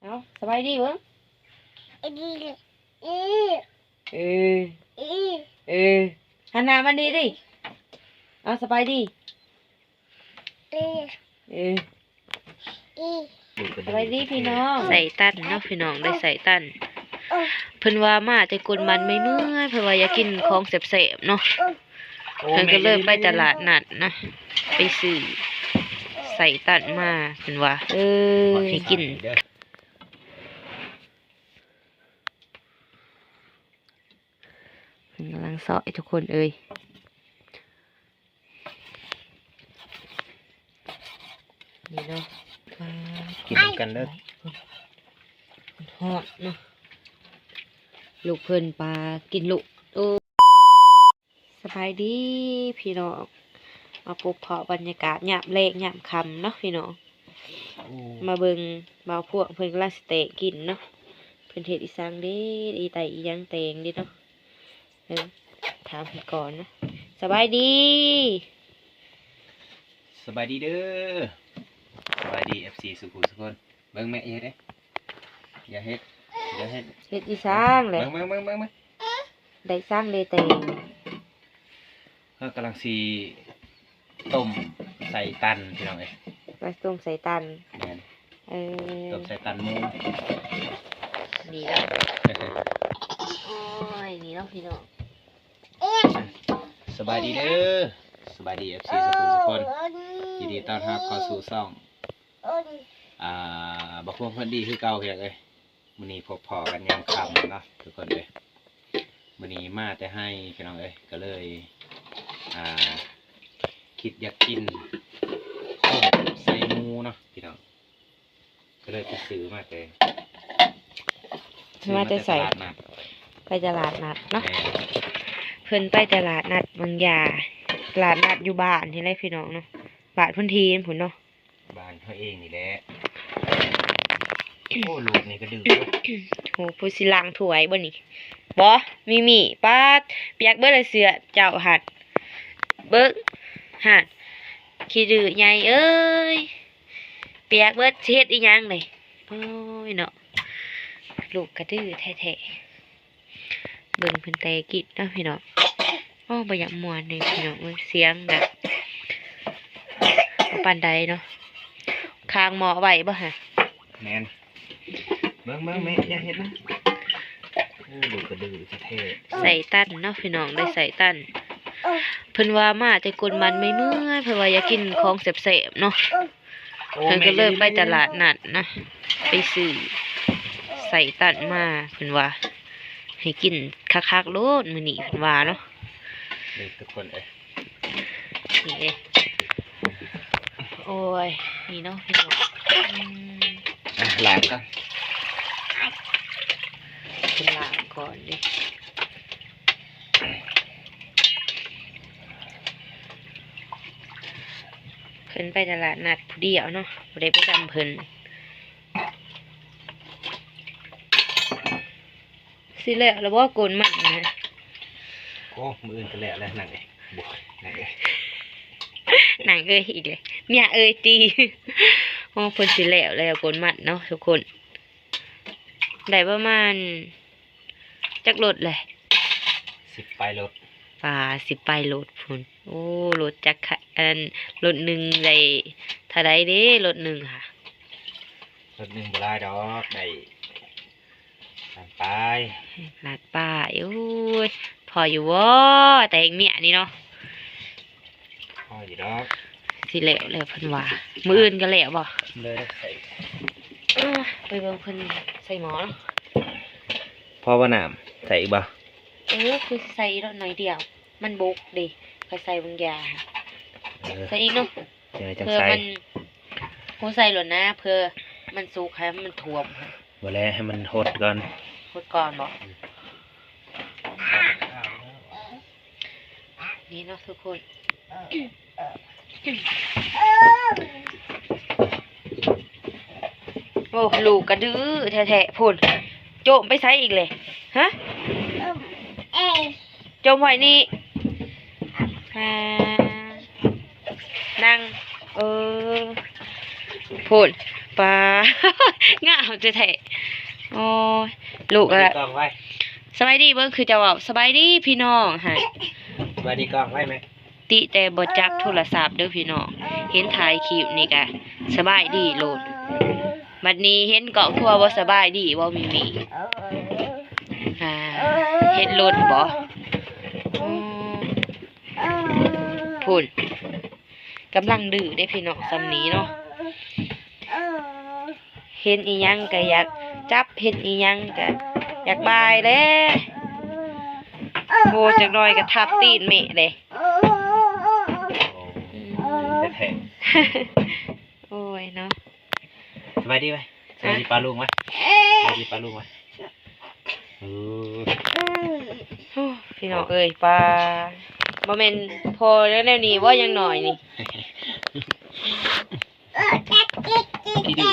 ເອົາ ສະບາຍດີເບິ່ງ ເອີ ເອີ ເອີ ເອີ ເອີ ຫັນໜ້າມານີ້ຕິ ເອົາ ສະບາຍດີ ເອີ ເອີ ສະບາຍດີພີ່ນ້ອງ ໄສ້ຕັນເນາະພີ່ນ້ອງ ໄດ້ໄສ້ຕັນ ເອີ ເພິ່ນວ່າມາແຕ່ກົນມັນເມື່ອຍໆ ເພິ່ນວ່າຢາກກິນຂອງແຊບໆເນາະ ເອີ ເພິ່ນກໍເລີຍໄປຕະຫຼາດນັດນະ ໄປຊື້ໄສ້ຕັນມາ ເພິ່ນວ່າ ເອີ ໃຫ້ກິນ ເພິ່ນກຳລັງຊອຍທຸກຄົນເອີຍ ນີ້ເນາະ ປາ ກິນນຳກັນເດີ ຮ້ອນເນາະ ລູກເພິ່ນ ປາ ກິນລູກ ໂອ້ ສະບາຍດີພີ່ນ້ອງ ມາພົບພໍ້ບັນຍາກາດຍາມແລງຍາມຄ່ຳເນາະພີ່ນ້ອງ ໂອ້ ມາເບິ່ງບ່າວພວງເພິ່ນກຳລັງຊິແຕງກິນເນາະ ເພິ່ນເຮັດອີ່ສັງເດ ອີໄຕອີ່ຫຍັງແຕງເດເນາະ ເອີ ຖາມເພິ່ນກ່ອນເນາະ ສະບາຍດີ ສະບາຍດີເດີ ສະບາຍດີ ເອັຟຊີ ສູ່ຜູ້ສູ່ຄົນ ເບິ່ງແມ່ເຮັດເດ້ ຢ່າເຮັດ ຢ່າເຮັດ ເຮັດອີ່ສັງແຫຼະ ເບິ່ງ ເບິ່ງ ເບິ່ງ ເບິ່ງ ເບິ່ງ ໄດ້ສັງເດແຕງ ເຮົາກຳລັງຊິຕົ້ມໃສ່ຕັນພີ່ນ້ອງເອີຍ ໄປຕົ້ມໃສ່ຕັນ ແມ່ນ ເອີ ຕົ້ມໃສ່ຕັນໝູ ນີ້ລະ ໂອ້ຍ ນີ້ເນາະພີ່ນ້ອງ ສະບາຍດີເດີ ສະບາຍດີ ເອັຟຊີ ສູ່ຜູ້ສູ່ຄົນ ຍິນດີຕ້ອນຮັບເຂົ້າສູ່ຊ່ອງ ອ່າ ບັກພວງເພິ່ນດີຄືເກົ່າພີ່ນ້ອງເອີຍ ມື້ນີ້ພົບພໍ້ກັນຍາມຄ່ຳເນາະທຸກຄົນເອີຍ ມື້ນີ້ມາແຕ່ໄຮ່ພີ່ນ້ອງເອີຍ ກໍເລີຍ ອ່າ ຄິດຢາກກິນຕົ້ມໃສ່ໝູເນາະພີ່ນ້ອງ ກໍເລີຍໄປຊື້ມາແຕ່ ມາແຕ່ໃສ? ຊື້ມາແຕ່ຕະຫຼາດນັດ ໄປຕະຫຼາດນັດເນາະ ແມ່ນ ເພິ່ນໄປຕະຫຼາດນັດບາງຢາ ຕະຫຼາດນັດຢູ່ບ້ານນີ້ແຫຼະພີ່ນ້ອງເນາະ ບ້ານພຸ້ນທີພຸ້ນເນາະ ບ້ານເຮົາເອງນີ້ແຫຼະ ໂອ້ ລູກນີ້ກະດື້ ໂອ້ ຜູ້ຊິລ້າງຖ້ວຍບໍ່ນີ້ ບໍ່ ມີມີ ປາດ ປຽກເບິດລະເສື້ອເຈົ້າຫັ້ນ ເບິ່ງຫັ້ນ ຂີ້ດື້ໃຫຍ່ເອີຍ ປຽກເບິດ ຊິເຮັດອີ່ຫຍັງນີ້ ໂອ້ຍເນາະ ລູກກະດື້ແທ້ໆ ເບິ່ງເພິ່ນແຕ່ກິນເນາະພີ່ນ້ອງ ໂອ້ ບໍ່ຢາກມ່ວນເດ້ພີ່ນ້ອງເອີຍ ສຽງດັງປານໃດເນາະ ຄາງໝໍ້ໄວ້ບໍ່ຫະ ແມ່ນ ເບິ່ງໆ ແມ່ ຢ່າເຮັດນະ ໂອ້ ກະດື້ແທ້ໆ ໄສ້ຕັນເນາະພີ່ນ້ອງ ໄດ້ໄສ້ຕັນ ເພິ່ນວ່າມາແຕ່ກົນມັນເມື່ອຍໆ ເພິ່ນວ່າຢາກກິນຂອງແຊບໆເນາະ ເພິ່ນກໍເລີຍໄປຕະຫຼາດນັດນະ ໄປຊື້ໄສ້ຕັນມາ ເພິ່ນວ່າໃຫ້ກິນຄັກໆໂລດມື້ນີ້ ເພິ່ນວ່າເນາະ ນີ້ທຸກຄົນເອີຍ ນີ້ເດ້ ໂອ້ຍ ນີ້ເນາະພີ່ນ້ອງ ອືມ ອ່ະ ລ້າງກ່ອນ ເພິ່ນລ້າງກ່ອນເດ້ ເພິ່ນໄປຕະຫຼາດນັດຜູ້ດຽວເນາະ ບໍ່ໄດ້ໄປນຳເພິ່ນ ຊິແລ້ວລະບໍ່ ໂກນມັນນະ ໂອ້ ມື້ອື່ນກໍແລ້ວແຫຼະ ນາງເອີຍ ນາງເອີຍ ນາງເອີຍອີກແລ້ວ ເມຍເອີຍຕິ ໂອ້ ເພິ່ນຊິແລ້ວແລ້ວ ໂກນມັນເນາະທຸກຄົນ ໄດ້ປະມານຈັກລົດແຫຼະ ສິບປາຍລົດ ປາ ສິບປາຍລົດພຸ້ນ ໂອ້ ລົດຈັກ ອັນ ລົດໜຶ່ງໄດ້ເທົ່າໃດເດ້ ລົດໜຶ່ງຫະ ລົດໜຶ່ງບໍ່ຫຼາຍດອກ ໄດ້ ລ້ານປາຍ ລ້ານປາຍ ໂອ້ຍ ພໍຢູ່ບໍ່ ແຕ່ງເມຍນີ້ເນາະ ພໍຢູ່ດອກ ຊິແລ້ວແລ້ວເພິ່ນວ່າ ມື້ອື່ນກໍແລ້ວບໍ່ ເລີຍໄດ້ໃສ່ ເອີ ໄປເບິ່ງເພິ່ນໃສ່ໝໍ້ເນາະ ພໍບໍ່ນ້ຳ ໃສ່ອີກບໍ່ ເອີ ຄືໃສ່ໂລດໜ້ອຍດຽວ ມັນບົກເດ້ ຂ້ອຍໃສ່ບາງຢ່າງ ເອີ ໃສ່ອີກເນາະ ຈັ່ງໃດຈັ່ງໃສ່ ເພື່ອມັນ ຮູ້ໃສ່ໂລດນະ ເພື່ອມັນສຸກ ໃຫ້ມັນຖ້ວມ ບໍ່ແລະ ໃຫ້ມັນຫົດກ່ອນ ຫົດກ່ອນບໍ່ ອືມ ນີ້ເນາະທຸກຄົນ ໂອ້ ລູກກະດື້ແທ້ໆ ພຸ້ນ ໂຈມໄປໃສອີກເລີຍ ຮະ ຈົ່ມໄວ້ນີ້ ອ່າ ນັ່ງ ເອີ ພຸ້ນ ປາ ງາມແທ້ໆ ໂອ້ຍ ລູກ ສະບາຍດີກ້ອງໄວ້ ສະບາຍດີ ເບິ່ງຄືຈະເວົ້າ ສະບາຍດີພີ່ນ້ອງຫັ້ນ ສະບາຍດີກ້ອງໄວ້ແມ່ ຕິແຕ່ບໍ່ຈັບໂທລະສັບເດີພີ່ນ້ອງ ເຫັນຖ່າຍຄລິບນີ້ກະສະບາຍດີໂລດ ບັດນີ້ເຫັນກ້ອງຄືວ່າບໍ່ສະບາຍດີບໍ່ມີມີ ອ່າ ເຫັນລົດບໍ່ ອືມ ພຸ້ນ ກຳລັງດື້ເດ້ພີ່ນ້ອງ ສ່ຳນີ້ເນາະ ເຫັນອີ່ຫຍັງກະຢາກຈັບ ເຫັນອີ່ຫຍັງກະຢາກບາຍແຫຼະ ໂອ້ ຈັກໜ້ອຍກະທັບຕີນແມ່ເດ້ ໂອ້ຍເນາະ ສະບາຍດີໄວ້ ສະບາຍດີປ້າລຸງໄວ້ ສະບາຍດີປ້າລຸງໄວ້ ເອີ ໂອ້ ພີ່ນ້ອງເອີຍ ປ້າ ບໍ່ແມ່ນພໍແລ້ວແນວນີ້ບໍ່ ຢ່າງໜ້ອຍນີ້ ຂີ້ດື້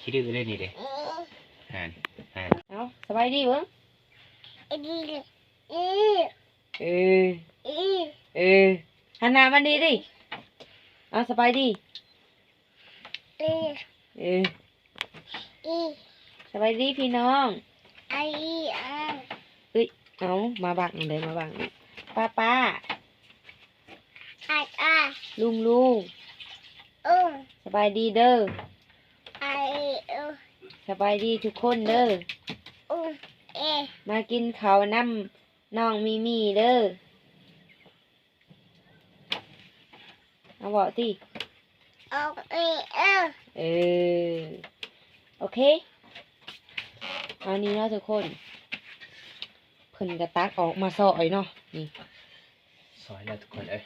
ຂີ້ດື້ເລີຍນີ້ເດ້ ຫັ້ນ ຫັ້ນ ເອົາ ສະບາຍດີເບິ່ງ ເອີ ເອີ ຫັນໜ້າມານີ້ຕິ ເອົາ ສະບາຍດີ ເອີ ເອີ ສະບາຍດີພີ່ນ້ອງ ເອີຍ ເອົາ ມາບັກນີ້ເດີ ມາບັກນີ້ ປ້າ ປ້າ ລຸງ ລຸງ ສະບາຍດີເດີ ສະບາຍດີທຸກຄົນເດີ ມາກິນເຂົ້ານຳນ້ອງມີມີເດີ. ເອົາເວົ້າຕິ ໂອເຄ ເອີ ເອີ ໂອເຄ ເອົານີ້ເນາະທຸກຄົນ ເພິ່ນກະຕັກອອກມາຊອຍເນາະ ນີ້ ຊອຍແລ້ວທຸກຄົນເອີຍ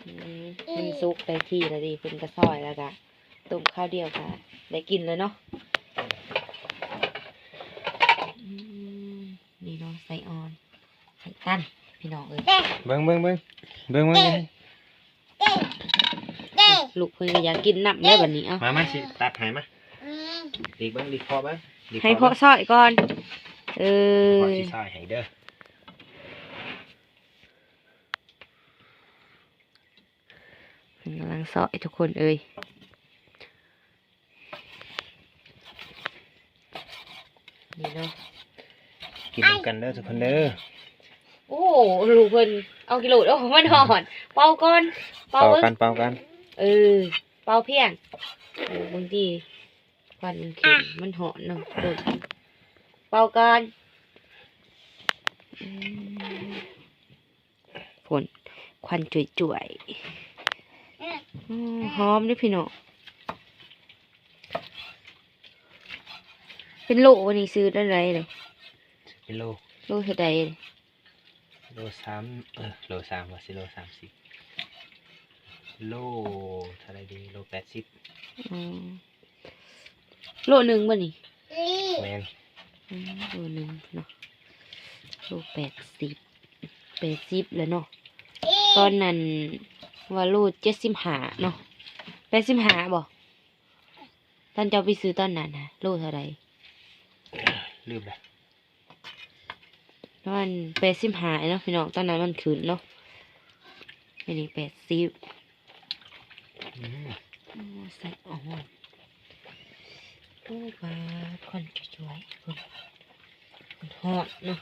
ອືມ ມັນສຸກໄດ້ທີ່ແລ້ວເດ້ ເພິ່ນກະຊອຍແລ້ວກະຕົ້ມຄາວດຽວກະໄດ້ກິນເລີຍເນາະ ອືມ. ນີ້ເນາະ ໄສ້ອ່ອນ ໄສ້ຕັນ ພີ່ນ້ອງເອີຍ ເບິ່ງ ເບິ່ງ ເບິ່ງ ເບິ່ງ ເບິ່ງ ລູກເພິ່ນກະຢາກກິນນຳແລ້ວບັດນີ້ ເອົາ ມາ ມາ ຊິຕັດໃຫ້ ມາ ອືມ ຫຼີກເບິ່ງ ຫຼີກພໍເບິ່ງ ຫຼີກ ໃຫ້ພໍ່ ເບິ່ງ ຊອຍກ່ອນ ເອີ ພໍ່ຊິຊອຍໃຫ້ເດີ ເພິ່ນກຳລັງຊອຍທຸກຄົນເອີຍ. ນີ້ເນາະ ກິນນຳກັນເດີທຸກຄົນເດີ ໂອ້ ລູກເພິ່ນເອົາກິໂລດ ໂອ້ ມັນຮ້ອນ ເປົ່າກ່ອນ ເປົ່າ ເປົ່າກັນ ເປົ່າກັນ ເອີ ເປົ່າພຽງ ໂອ້ ບາງທີຄວັນມັນຂຶ້ນ ມັນຮ້ອນເນາະ ເປົ່າກ່ອນ ອືມ. ພຸ້ນ ຄວັນຈ່ວຍໆ ອືມ ຫອມເດ້ພີ່ນ້ອງ ເປັນໂລບໍ່ນີ້ ຊື້ແນວໃດເລີຍ ເປັນໂລ ໂລເທົ່າໃດ ໂລສາມ ເອີ ໂລສາມ ວ່າຊິໂລສາມສິບ ໂລເທົ່າໃດດີ ໂລແປດສິບ ອືມ. ໂລໜຶ່ງບໍ່ນີ້ ແມ່ນ ອືມ ໂລໜຶ່ງເນາະ ໂລແປດສິບ ແປດສິບແລ້ວເນາະ ຕອນນັ້ນວ່າໂລເຈັດສິບຫ້າເນາະ ແປດສິບຫ້າບໍ່ ຕອນເຈົ້າໄປຊື້ຕອນນັ້ນນະ ໂລເທົ່າໃດ ລືມແລ້ວ. ປະມານແປດສິບຫ້າເນາະພີ່ນ້ອງ ຕອນນັ້ນມັນຂຶ້ນເນາະ ອັນນີ້ແປດສິບ ອືມ ໂອ້ ໃສ່ ໂອ້ ໂອ້ ປາດ ຄວັນຈ່ວຍໆ ພຸ້ນ ມັນຮ້ອນເນາະ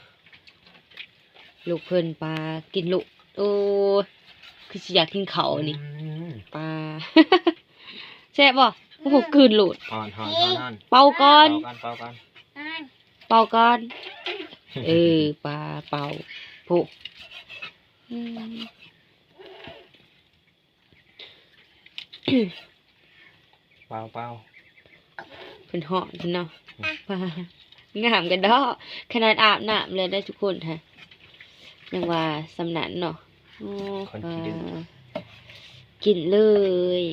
ລູກເພິ່ນ ປາ ກິນໂລດ ໂອ້ຍ ຄືຊິຢາກກິນເຂົ້ານີ້ ອືມ ປາ ແຊບບໍ່ ໂອ້ໂຫ ກືນໂລດ ຮ້ອນໆໆໆ ເປົ່າກ່ອນ ເປົ່າກ່ອນ ເປົ່າກ່ອນ ເປົ່າກ່ອນ ເອີ ປາເປົ່າ ໂພ ອືມ ເປົ່າ ເປົ່າ ເພິ່ນຮ້ອນເນາະ ອືມ ປາ ງາມກະເດາະ ຂະໜາດອາບນ້ຳແລ້ວເດີທຸກຄົນ ຫາ ຍັງວ່າສ່ຳນັ້ນເນາະ ໂອ້ ຄົນຂີ້ດື້ ປາ ກິນເລີຍ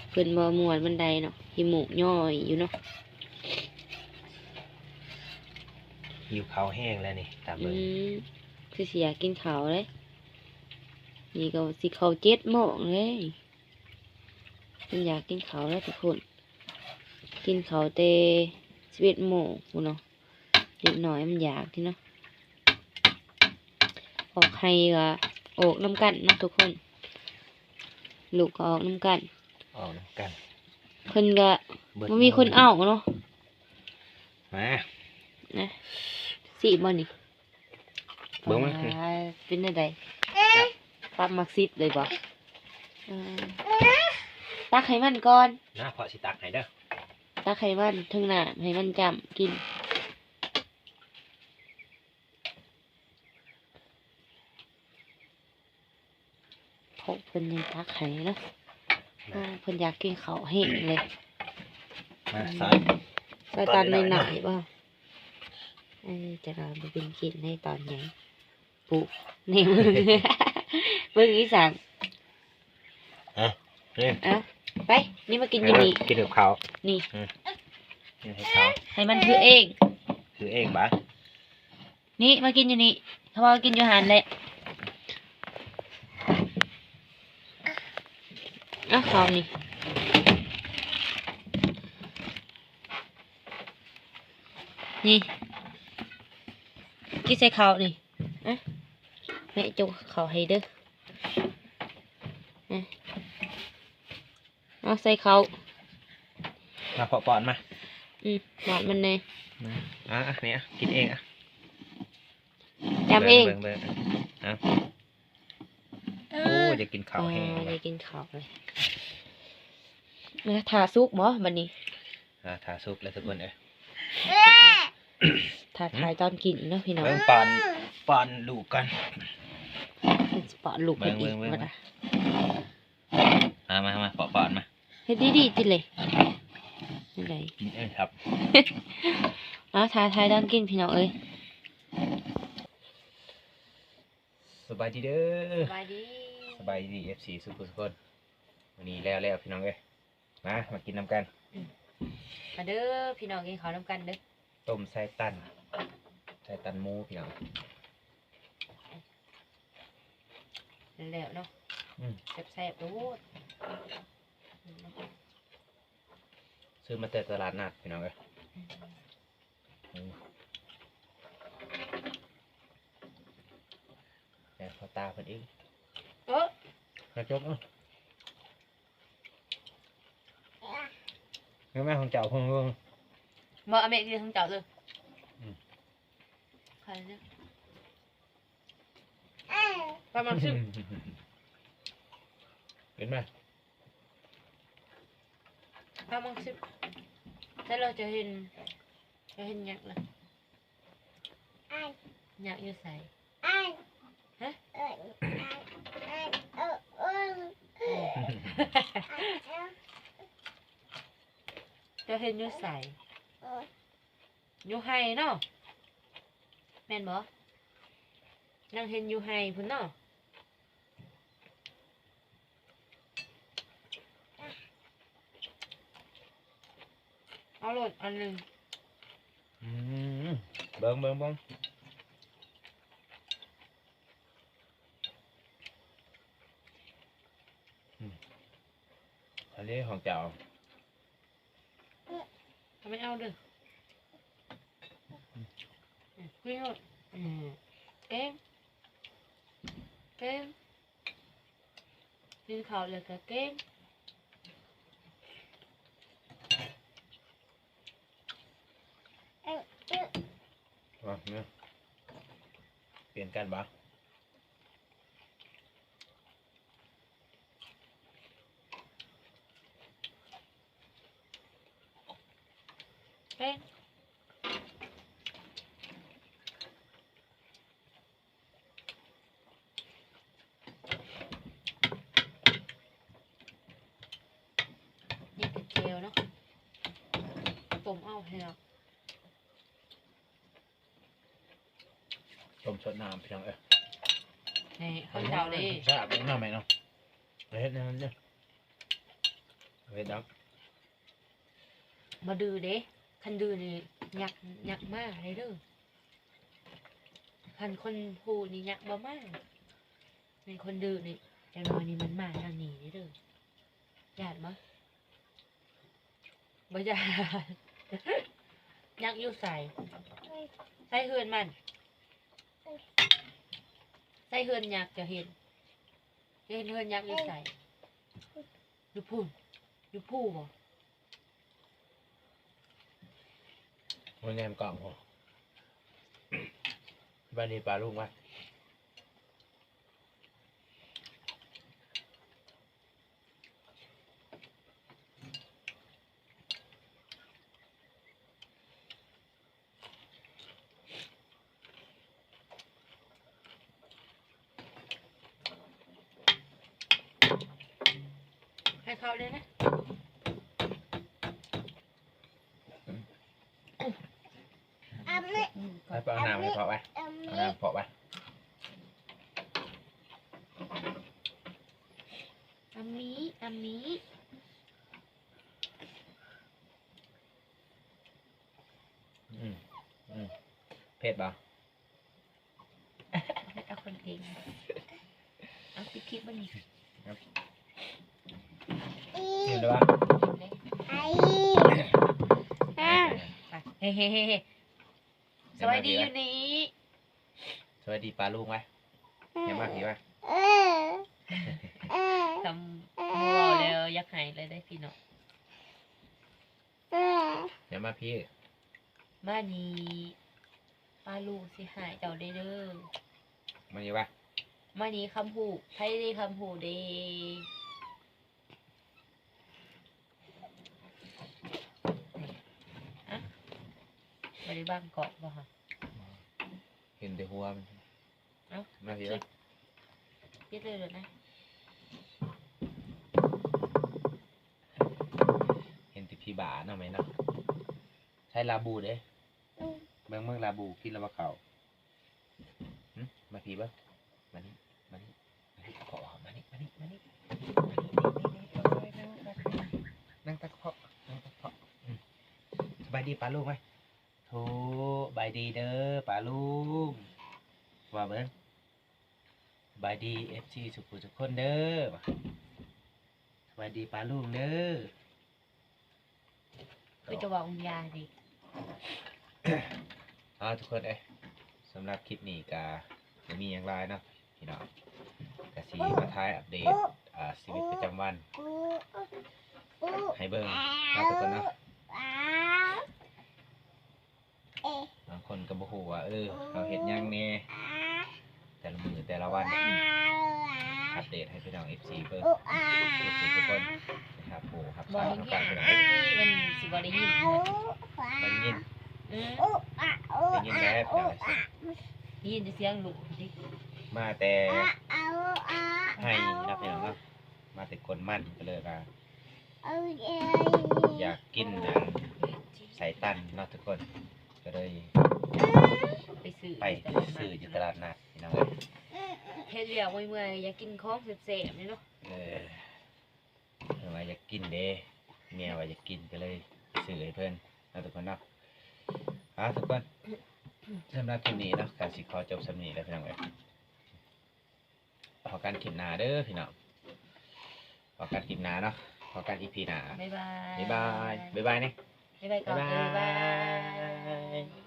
ເພິ່ນບໍ່ມ່ວນປານໃດເນາະ ຂີ້ມູກຍ້ອຍຢູ່ເນາະ ຫິວເຂົ້າແຮງແລ້ວນີ້ ຕາມເບິ່ງ ອືມ ຄືຊິຢາກກິນເຂົ້າເດ້ ນີ້ກະຊິເຂົ້າເຈັດໂມງເດ້ ເພິ່ນຢາກກິນເຂົ້າແລ້ວທຸກຄົນ ກິນເຂົ້າແຕ່ສິບເອັດໂມງພຸ້ນເນາະ ເດັກນ້ອຍມັນຢາກຕິເນາະ ອອກໄຮ່ກະອອກນຳກັນເນາະທຸກຄົນ ລູກກະອອກນຳກັນ ອອກນຳກັນ ເພິ່ນກະບໍ່ມີຄົນເອົາເນາະ. ມາ ນະ ຊິບໍ່ນີ້? ເບິ່ງມາ ອ່າ ເປັນແນວໃດ? ປັບໝາກສິບເລີຍບໍ່? ເອີ ຕັກໃຫ້ມັນກ່ອນນະ ພໍ່ຊິຕັກໃຫ້ເດີ. ຕັກໃຫ້ມັນເທິງນ້ຳ ໃຫ້ມັນຈ້ຳກິນ. ເພາະເພິ່ນຍັງຕັກໃຫ້ເນາະ. ອ່າ ເພິ່ນຢາກກິນເຂົ້າແຮງເລີຍ. ມາ ສາຍ ສາຍຕານໜ້ອຍໆ ບໍ່? ເອີ ຈັກໜ້ອຍບໍ່ເປັນກິນໃນຕອນໃຫຍ່. ປູ ນີ້ ເບິ່ງອີ່ສັງ. ຮະ? ນີ້ ເອົາ ໄປ ນີ້ມາກິນຢູ່ນີ້ ກິນກັບເຂົ້ານີ້. ອືມ ກິນໃຫ້ເຂົ້າ ໃຫ້ມັນຖືເອງ ຖືເອງບາດ. ນີ້ມາກິນຢູ່ນີ້ ເພາະວ່າກິນຢູ່ຫັ້ນແຫຼະ. ເອົາເຂົ້ານີ້ ນີ້ ກິນໃສ່ເຂົ້ານີ້. ອະ ແມ່ຈົກເຂົ້າໃຫ້ເດີ. ອະ ເອົາໃສ່ເຂົ້າ ມາພໍ່ປ້ອນມາ. ອືມ ບາດມັນແດ່. ອືມ ອ່າ ນີ້ ກິນເອງ ອ່ະ ຈ້ຳເອງ ເບິ່ງ ເບິ່ງ ເບິ່ງ ອ່ະ. ໂອ້ ຢາກກິນເຂົ້າແຮງ ຢາກກິນເຂົ້າເລີຍ. ຖ້າສຸກບໍ່ບັດນີ້? ອ່າ ຖ້າສຸກແລ້ວທຸກຄົນເອີຍ. ຖ້າຖ່າຍຕອນກິນເນາະພີ່ນ້ອງ. ເບິ່ງປ້ອນ ປ້ອນລູກກ່ອນ ຊິປ້ອນລູກເພິ່ນອີກ. ມາ ມາ ມາ ປ້ອນ ປ້ອນມາ. ເຮັດດີໆຕິເລີຍ ຈັ່ງໃດ? ກິນເອີງຄັບ. ເອົາ ຖ້າຖ່າຍຕອນກິນພີ່ນ້ອງເອີຍ. ສະບາຍດີເດີ ສະບາຍດີ ສະບາຍດີ ເອັຟຊີ ທຸກຄົນ. ມື້ນີ້ແລ້ວໆ ພີ່ນ້ອງເອີຍ. ມາ ມາກິນນຳກັນ. ອືມ ມາເດີພີ່ນ້ອງ ກິນເຂົ້ານຳກັນເດີ. ຕົ້ມໄສ້ຕັນ ໄສ້ຕັນໝູພີ່ນ້ອງ. ແລ້ວເນາະ. ອືມ ແຊບໆໂລດ. ຊື້ມາແຕ່ຕະຫຼາດນັດພີ່ນ້ອງເອີຍ. ອືມ ອືມ ແມ່ນພໍ່ຕາເພິ່ນເອງ. ເອີ ມາຈົກ ເອີ ແມ່ຂອງເຈົ້າເພິ່ນ. ບໍ່ ເອົາແມ່ກິນຂອງເຈົ້າເດີ. ອືມ ໃຄເດີ ປາໝາກຊິບ ເຫັນໄໝ? ປາໝາກຊິບ ແຕ່ເຮົາຈະເຫັນ ຈະເຫັນຍັກລະ. ຍັກຢູ່ໃສ? ຮະ? ເຈົ້າເຫັນຢູ່ໃສ? ຢູ່ໄຮ່ເນາະ ແມ່ນບໍ່? ຍັງເຫັນຢູ່ໄຮ່ພຸ້ນເນາະ. ເອົາໂລດອັນໜຶ່ງ. ອືມ ເບິ່ງ ເບິ່ງ ເບິ່ງ. ອືມ ອັນນີ້ຂອງເຈົ້າ. ເອົາໄປເອົາເດີ. ອືມ ກິນໂລດ. ອືມ ເກັ່ງ ເກັ່ງ ກິນເຂົ້າແລ້ວກະເກັ່ງ. ວ່າ ເນາະ ປ່ຽນກັນບໍ່? ເກັ່ງ. ນີ້ຄືແຈ່ວເນາະ ຕົ້ມເອົາໃຫ້ເນາະ. ຕົ້ມຊົດນ້ຳພີ່ນ້ອງເອີຍ. ນີ້ ຂອງເຈົ້າເດ້ ແຊບເນາະແມ່ເນາະ. ເຮັດແນວນັ້ນເດີ ເຮັດດອກ. ບໍ່ດື້ເດ້ ຄັນດື້ນີ້ຍັກ ຍັກມາເລີຍເດີ. ຄັນຄົນຮູ້ນີ້ຍັກບໍ່ມາ. ແມ່ນຄົນດື້ນີ້ ຈັກໜ້ອຍນີ້ມັນມາທາງນີ້ເດີ. ຢ້ານບໍ່? ບໍ່ຢ້ານ. ຍັກຢູ່ໃສ? ໃສເຮືອນມັນ? ໃສເຮືອນຍັກ ເຈົ້າເຫັນ? ເຫັນເຮືອນຍັກຢູ່ໃສ? ຢູ່ພຸ້ນ ຢູ່ພູບໍ່? ມັນແນມກ້ອງພຸ້ນ. ສະບາຍດີປ້າລຸງວະ. ໃຫ້ເຂົ້າເລີຍນະ. ໄປ ໄປເອົານ້ຳໃຫ້ພໍ່ໄປ. ເອົານ້ຳໃຫ້ພໍ່ໄປ. ອາມີ ອາມີ ອືມ ອືມ ເຜັດບໍ່? ເຮັດເອົາຄົນເກັ່ງ. ເອົາ ປິດຄລິບເບິ່ງນີ້. ເຫັນແລ້ວວ່າ ໄອ້ ເຮີ ເຮີ ເຮີ ສະບາຍດີຢູ່ນີ້. ສະບາຍດີປ້າລຸງໄວ້. ຢ່າມາພີ້ໄວ້. ຄຳເວົ້າແລ້ວຢາກໄຫ້ເລີຍເດ້ພີ່ນ້ອງ. ຢ່າມາພີ້. ມານີ້ ປ້າລຸງຊິໃຫ້ເຈົ້າເດ້ເດີ. ມານີ້ວະ. ມານີ້ຄຳຮູ້. ໃຜເດ້ຄຳຮູ້ເດ້? ອະ ບໍ່ໄດ້ບັງກ້ອງບໍ່ຫະ? ເຫັນແຕ່ຫົວມັນ. ເອົ້າ ມາພີ້ວະ. ປິດ ປິດເລີຍໂລດນະ. ເຫັນແຕ່ຜີບ້າເນາະແມ່ເນາະ. ໃຊ້ລາບູເດ້. ອືມ ເບິ່ງ ເບິ່ງລາບູກິນແລ້ວບໍ່ເຂົ້າ. ຫຶ ມາພີ້ເບິ່ງ. ມານີ້ ມານີ້ ມານີ້ ຂໍ ມານີ້ ມານີ້ ມານີ້ ມານີ້ ນີ້ ນີ້ ນີ້ ນີ້ ນີ້ ນີ້ ນີ້ ນັ່ງຕັກເພາະ ນັ່ງຕັກເພາະ. ອືມ ສະບາຍດີປ້າລຸງໄວ້. ໂທ ບາຍດີເດີປ້າລຸງ. ວ່າເບິ່ງ. ສະບາຍດີເອັຟຊີທຸກຜູ້ທຸກຄົນເດີ. ສະບາຍດີປ້າລຸງເດີ. ຄືຈະເວົ້າຢາດີ. ເອົາ ທຸກຄົນເອີຍ ສຳລັບຄລິບນີ້ກະບໍ່ມີຫຍັງຫຼາຍເນາະພີ່ນ້ອງ. ກະຊິມາຖ່າຍອັບເດດ ອ່າ ຊີວິດປະຈຳວັນໃຫ້ເບິ່ງເນາະທຸກຄົນເນາະ. ບາງຄົນກໍບໍ່ຮູ້ວ່າ ເອີ ເຮົາເຮັດຫຍັງແດ່ ແຕ່ລະມື້ແຕ່ລະວັນ ອັບເດດໃຫ້ພີ່ນ້ອງເອັຟຊີເບິ່ງ ທຸກໆຄົນໄດ້ຮັບຮູ້ຮັບຊາບນຳກັນພີ່ນ້ອງເອີຍ. ມັນຊິບໍ່ໄດ້ຍິນ ບໍ່ໄດ້ຍິນ. ອືມ ໄດ້ຍິນແລ້ວ ໄດ້ຍິນແຕ່ສຽງລູກຕິ ມາແຕ່ໄຮ່ເນາະພີ່ນ້ອງເນາະ. ມາແຕ່ກົນມັນ ກໍເລີຍວ່າຢາກກິນອັນໄສ້ຕັນເນາະທຸກຄົນ ກໍເລີຍໄປຊື້ ໄປຊື້ຢູ່ຕະຫຼາດນັດພີ່ນ້ອງເອີຍ. ເຮັດວຽກເມື່ອຍໆ ຢາກກິນຂອງແຊບໆເນາະ. ເອີ ເພິ່ນວ່າຢາກກິນເດ້ ເມຍວ່າຢາກກິນ ກໍເລີຍໄປຊື້ໃຫ້ເພິ່ນເນາະທຸກຄົນເນາະ. ເອົາທຸກຄົນ ສຳລັບຄລິບນີ້ເນາະ ກໍຊິຂໍຈົບສ່ຳນີ້ແຫຼະພີ່ນ້ອງເອີຍ. ພໍ້ກັນຄລິບໜ້າເດີພີ່ນ້ອງ ພໍ້ກັນຄລິບໜ້າເນາະ ພໍ້ກັນອີພີໜ້າ. ບາຍບາຍ ບາຍບາຍ ບາຍບາຍແດ່ ບາຍບາຍກ່ອນ ບາຍບາຍ ບາຍບາຍ.